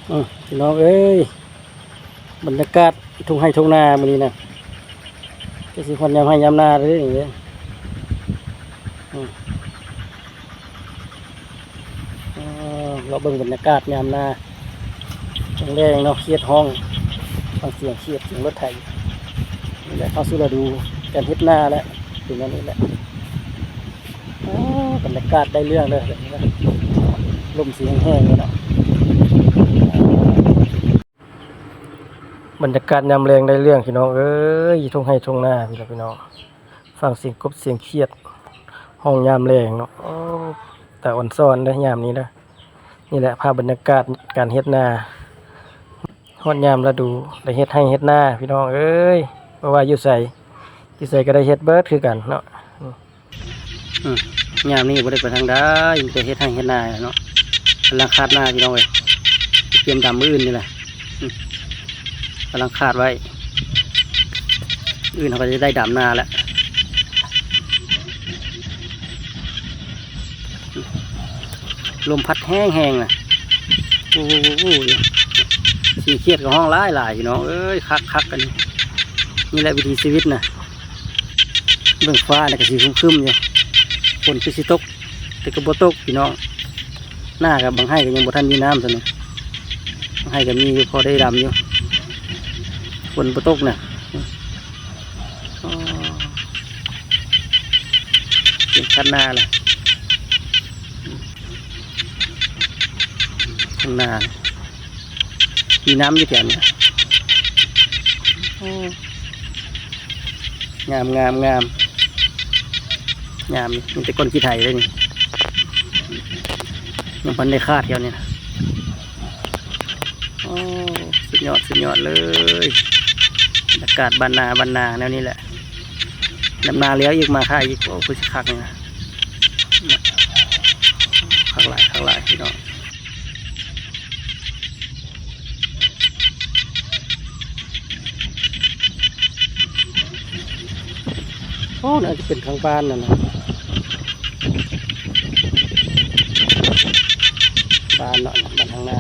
ອື ພີ່ນ້ອງເອີຍ ບັນຍາກາດທົ່ງໄຮ່ທົ່ງນາມື້ນີ້ນະ ກໍຊິຮອດຍາມໄຮ່ຍາມນາເລີຍນີ້ເດ້. ອື ເລາະເບິ່ງບັນຍາກາດຍາມນາແລງໆເນາະ ຂຽດຮ້ອງ ຟັງສຽງຂຽດ ສຽງລົດໄຖ ນີ້ແຫຼະ ເຂົ້າສູ່ລະດູການເຮັດນາແລ້ວ ເປັນແນວນີ້ແຫຼະ. ອໍ ບັນຍາກາດໄດ້ເລື່ອງເດີ ລົມຊິແຮງໆເນາະ. ບັນຍາກາດຍາມແລງໄດ້ເລື່ອງ ພີ່ນ້ອງເອີຍ ທົ່ງໄຮ່ທົ່ງນາ ພີ່ນ້ອງ ຟັງສຽງກົບສຽງຂຽດຮ້ອງຍາມແລງເນາະ. ໂອ້ ຕາອ່ອນຊ້ອນເດີຍາມນີ້ເດີ. ນີ້ແຫຼະພາບບັນຍາກາດການເຮັດນາ ຮອດຍາມລະດູໄດ້ເຮັດໄຮ່ເຮັດນາ ພີ່ນ້ອງເອີຍ ບໍ່ວ່າຢູ່ໃສ ຢູ່ໃສກໍໄດ້ເຮັດເບິດຄືກັນເນາະ. ອື ຍາມນີ້ບໍ່ໄດ້ໄປທາງໃດ ມີແຕ່ເຮັດໄຮ່ເຮັດນາເນາະ. ກຳລັງຄາດນາ ພີ່ນ້ອງເອີຍ ຕຽມດຳມື້ອື່ນນີ້ແຫຼະ. ອື ກຳລັງຄາດໄວ້ ມື້ອື່ນເຮົາກໍຈະໄດ້ດຳນາແລ້ວ. ລົມພັດແຮງໆນະ ໂອ້ໂຫ ສຽງຂຽດກໍຮ້ອງຫຼາຍໆ ພີ່ນ້ອງເອີຍ ຄັກໆ ອັນນີ້ ນີ້ແຫຼະວິຖີຊີວິດນະ. ເບິ່ງຟ້ານະກໍຊິຄຶ້ມໆຢູ່ ຝົນຄືຊິຕົກ ແຕ່ກໍບໍ່ຕົກ ພີ່ນ້ອງ. ນາກໍບາງໄຮ່ກໍຍັງບໍ່ທັນມີນ້ຳຊ້ຳນີ້ ບາງໄຮ່ກໍມີຢູ່ ພໍໄດ້ດຳຢູ່ ຝົນບໍ່ຕົກນະ. ອໍ ເປັນຄັນນາລະ ຄັນນາ ມີນ້ຳຢູ່ແຖວນີ້. ໂອ້ ງາມໆໆ ຍາມນີ້ມີແຕ່ກ້ອນຂີ້ໄຖເລີຍນີ້ ຍັງບໍ່ທັນໄດ້ຄາດແຖວນີ້ນະ. ໂອ້ ສຸດຍອດ ສຸດຍອດເລີຍ ບັນຍາກາດບ້ານນາ ບ້ານນາແນວນີ້ແຫຼະ. ດຳນາແລ້ວອີກມາຂາຍອີກ ໂອ້ ຄືຊິຄັກນີ້ນະ ຄັກຫຼາຍ ຄັກຫຼາຍ ພີ່ນ້ອງ. ໂອ້ ໜ້າຈະເປັນທາງບ້ານນັ້ນນະ ບ້ານເນາະ ບ້ານທາງໜ້າ.